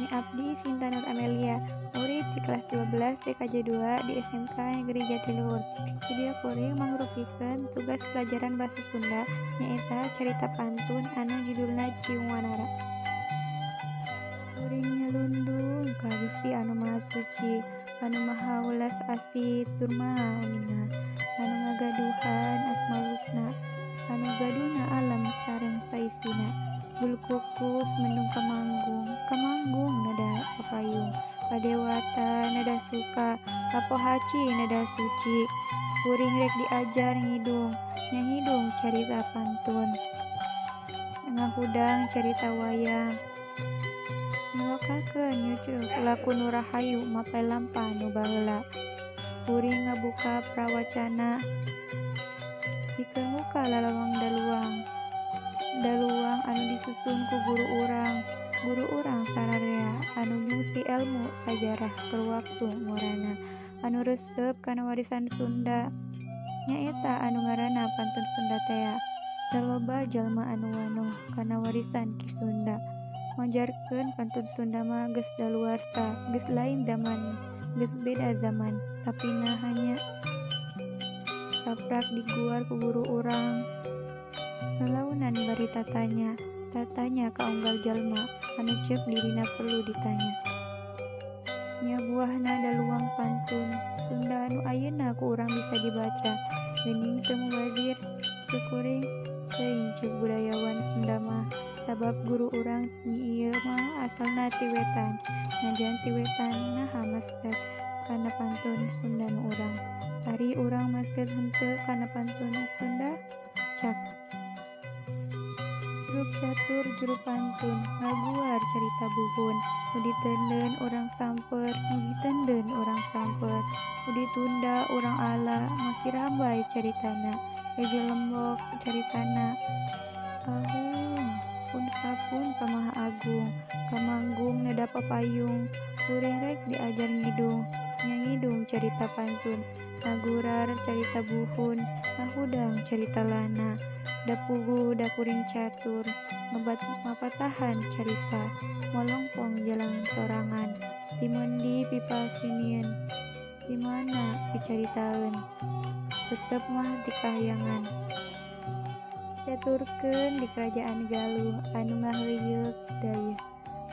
Abdi Sinta Nur Amelia, murid di kelas 12 TKJ 2 di SMK Negeri Jatiluhur. Video kuring mangrupikeun tugas pelajaran bahasa Sunda nyaeta carita pantun anu judulna Ciung Wanara. Kuring nyalundung ka Gusti anu Maha Suci, anu Maha Welas Asih tur Maha Uninga, anu ngagaduhan Asma Husna, anu gaduhna alam sareng saisina. Bulukukus mendung kamanggung, kamanggung neda papayung, kadewata neda suka, kapohaci neda suci. Kuring rek diajar ngidung, nya ngidung carita pantun, ngahudang carita wayang, ngelokakeun nyucuk laku nu rahayu mapay lampah nu baheula. Kuring ngabuka prawacana, pikeun muka lalawang daluang. Daluang anu disusun ku guru urang sararea anu nyungsi elmu sajarah keur waktu ngorana, anu resep kana warisan Sunda nyaeta anu ngaranna pantun Sunda tea. Teu loba jalma anu wanoh kana warisan Ki Sunda. Majarkeun pantun Sunda mah geus daluarsa, geus lain zaman, geus beda zaman, tapi naha nya saprak diguar ku guru urang. Lalaunan bari tatanya, tatanya ka unggal jalma anu ceuk dirina perlu ditanya. Nya buahna daluang pantun Sunda anu ayeuna ku urang bisa dibaca. Geuning teu mubazir ceuk kuring, teuing ceuk budayawan Sunda mah, sabab guru urang nyi ieu mah asalna ti wetan. Najan ti wetan naha masket kana pantun Sunda nu urang. Ari urang masket henteu kana pantun Sunda? Cak. Grup catur juru pantun ngaguar carita buhun, nu diteundeun urang samper, nu diteundeun urang samper, nu ditunda urang ala, masih rambay caritana, eje lembok caritana. Ahung pun sapun ka Maha Agung, kamanggung neda papayung, kuring rek diajar ngidung, nya ngidung carita pantun, ngagurar carita buhun, ngahudang carita lana. Da puguh da kuring catur, ngebat mapatahan carita, molongpong jalan sorangan, ti mendi pipasinieun, ti mana picaritaeun, tetep mah ti kahyangan. Caturkeun di kerajaan Galuh anu ngaheuyeuk dayeuh.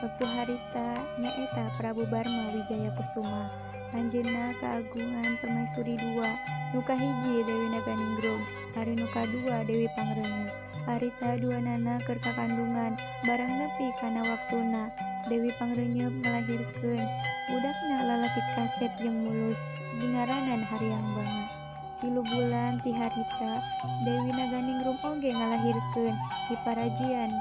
Waktu harita nyaeta Prabu Barma Wijaya Kusuma. Anjeunna kagungan permaisuri dua, nu kahiji Dewi Naganingrum, ari nu kadua Dewi Pangrenyep. Harita duanana keur kakandungan, barang nepi kana waktuna Dewi Pangrenyep ngalahirkeun budakna lalaki kasep jeung mulus, dingaranan Hariang Banga. 3 bulan ti harita Dewi Naganingrum oge ngalahirkeun diparajian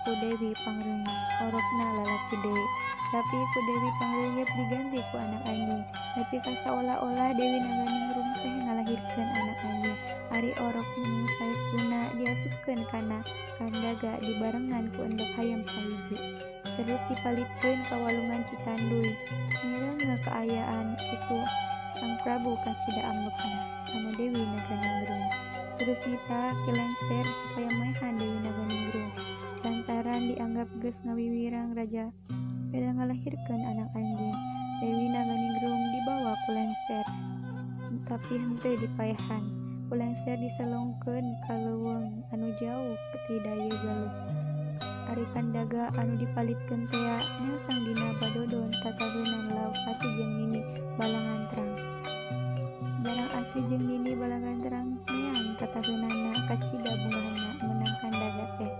ku Dewi Pangrenyep, orokna lalaki deui. Tapi ku Dewi Pangrenyep diganti ku anak anjing. Nepi ka saolah-olah Dewi Naganingrum teh ngalahirkeun anak anjing. Ari orok nu saestuna diasupkeun kana kandaga dibarengan ku endog hayam sahiji. Terus dipalitkeun ka walungan Citanduy. Mireunge kaayaan kitu Sang Prabu kacida ambekna kana Dewi Naganingrum. Terus nita Ki Lengser supaya maehan Dewi Naganingrum. Lantaran dianggap geus ngawiwirang raja beda ngalahirkeun anak anjing. Dewi Naganingrum dibawa ku Lengser, tapi henteu dipaehan. Ku Lengser diselongkeun ka leuweung anu jauh ti dayeuh Galuh. Ari kandaga anu dipalitkeun tea nyangsang dina badodon tataheunan lauk ati jeung nini Balangantrang. Barang ati jeung nini Balangantrang neang tataheunana kacida bungahna meunang kandaga teh.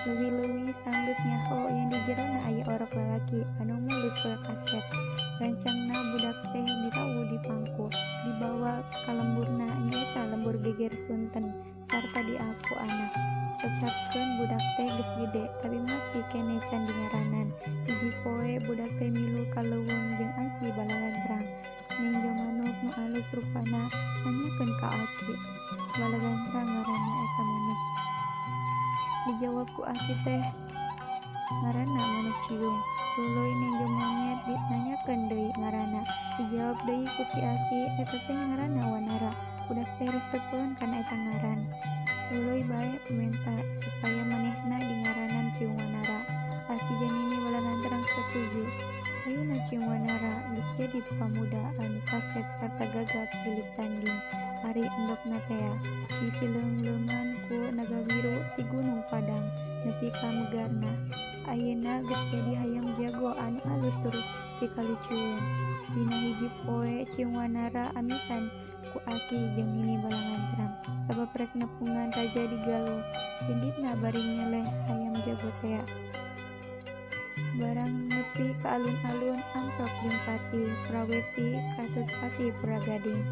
Leuwih-leuwih sanggeus nyaho yen di jerona aya orok lalaki anu mulus keur kasep. Rancangna budak teh ditawu di pangku, dibawa ka lemburna nyaeta lembur Geger Sunten sarta diaku anak. Cecapkeun budak teh geus gede tapi masih keneh can dingaranan. Hiji poe budak teh milu ka leuweung jeung Aki Balangantrang. Ningjo manuk nu alus rupana nanyakeun ka Aki, Balangantrang ngaranna eta manuk. Dijawab ku Aki teh ngaranna manuk ciung. Tuluy ningjo monyet dinanyakeun deui ngaranna. Dijawab deui ku si Aki eta teh ngaranna Wanara. Budak teh resepeun kana eta ngaran. Tuluy bae menta supaya manehna dingaranan Ciung Wanara. Aki jeung Nini Balangantrang setuju. hiji pamuda anu kasep sarta gagah pilih tanding. Ari endogna tea disileungleuman ku Nagawiru ti Gunung Padang nepi ka megarna. Ayeuna geus jadi hayam jago anu alus tur pikalucueun. Dina hiji poe Ciung Wanara amitan ku aki jeung Nini Balangantrang sabab rek nepungan raja di Galuh. Inditna bari nyeleh hayam jago tea. Barang nepi ka alun-alun amprok jeung Patih Prawesi katut Patih Puragading.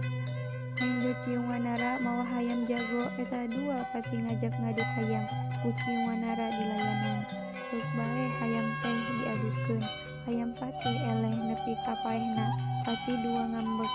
Nenjo Ciung Wanara mawa hayam jago eta dua patih ngajak ngadu hayam ku Ciung Wanara dilayanan. Ruk bae hayam teh diadukeun. Hayam patih eleh nepi ka paehna. Patih dua ngambek.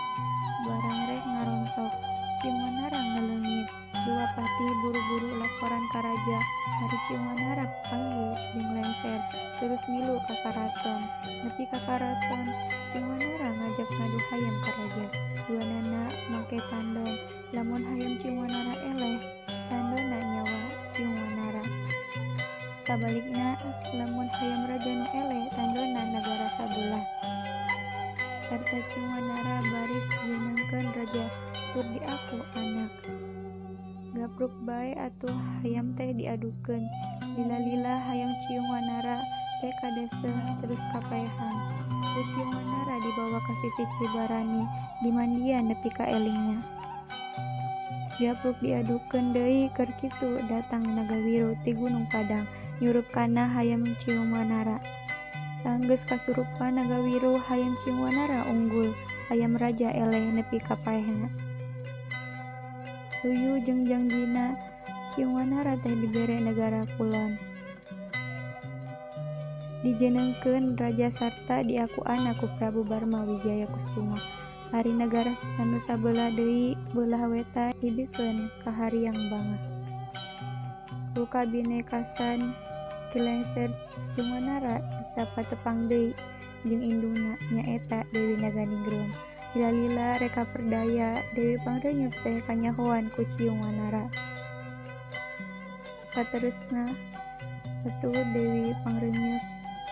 Barang rek ngarontok Ciung Wanara ngaleungit. Dua patih buru-buru laporan ka raja. Ari Ciung Wanara panggih jeung lengser terus milu ka karaton. Nepi ka karaton Ciung Wanara ngajak ngadu hayam ka raja. Duanana make tandon. Lamun hayam Ciung Wanara eleh, tandonna nyawa Ciung Wanara. Sabalikna lamun hayam raja nu eleh, tandonna nagara sabelah. Sarta Ciung Wanara baris dijenengkeun raja tur diaku anak. Gapruk bae atuh hayam teh diadukeun. Lila-lila hayam Ciung Wanara teh kadeseuh terus kapaehan. Ku Ciung Wanara dibawa ka sisih Cibarani, dimandian nepi ka elingna. Gapruk diadukeun deui keur kitu datang Nagawiru ti Gunung Padang nyurup kana hayam Ciung Wanara. Sanggeus kasurupan Nagawiru hayam Ciung Wanara unggul, hayam raja eleh nepi ka paehna. Luyu jeung jangjina Ciung Wanara teh dibere negara kulon. Dijenengkeun raja sarta diaku anak ku Prabu Barma Wijaya Kusuma. Ari nagara anu sabelah deui beulah wetan dibikeun ka Hariang Banga. Ku kabinekasan Ki Lengser Ciung Wanara bisa patepang deui jeung indungna nyaeta Dewi Naganingrum. Lila-lila rek kaperdaya Dewi Pangrenyep teh kanyahoan ku Ciung Wanara. Saterusna atuh Dewi Pangrenyep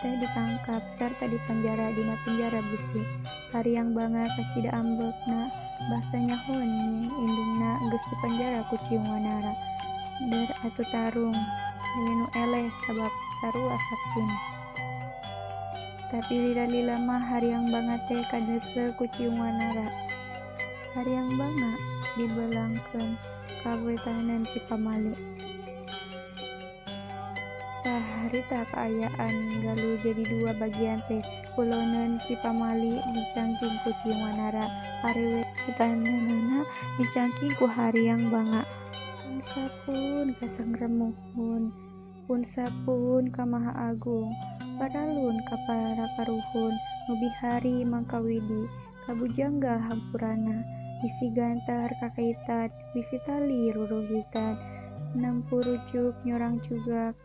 teh ditangkap sarta dipanjara dina penjara besi. Hariang Banga kacida ambekna basa nyahoan yen indungna geus dipanjara ku Ciung Wanara. Der atuh tarung aya nu eleh sabab sarua saksina. Tapi lila-lila mah Hariang Banga teh kadeseuh ku Ciung Wanara. Hariang Banga dibelangkeun ka wetanan Cipamali. Tah harita kaayaan Galuh jadi dua bagian teh. Kuloneun Cipamali dicangking ku Ciung Wanara, ari wetananana dicangking ku Hariang Banga. Pun sapun ka Sang Remuhun, pun sapun ka Maha Agung, paralun ka para karuhun, nu bihari mangkawidi, kabujangga hampurana, bisi gantar kakaitan, bisi tali ruruhitan, nempurucuk nyorang cugak,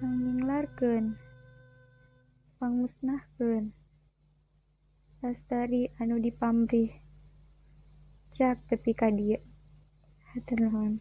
pangnyinglarkeun, pangmusnahkeun, lastari anu dipamrih, cak tepi ka dieu. Hatur nuhun.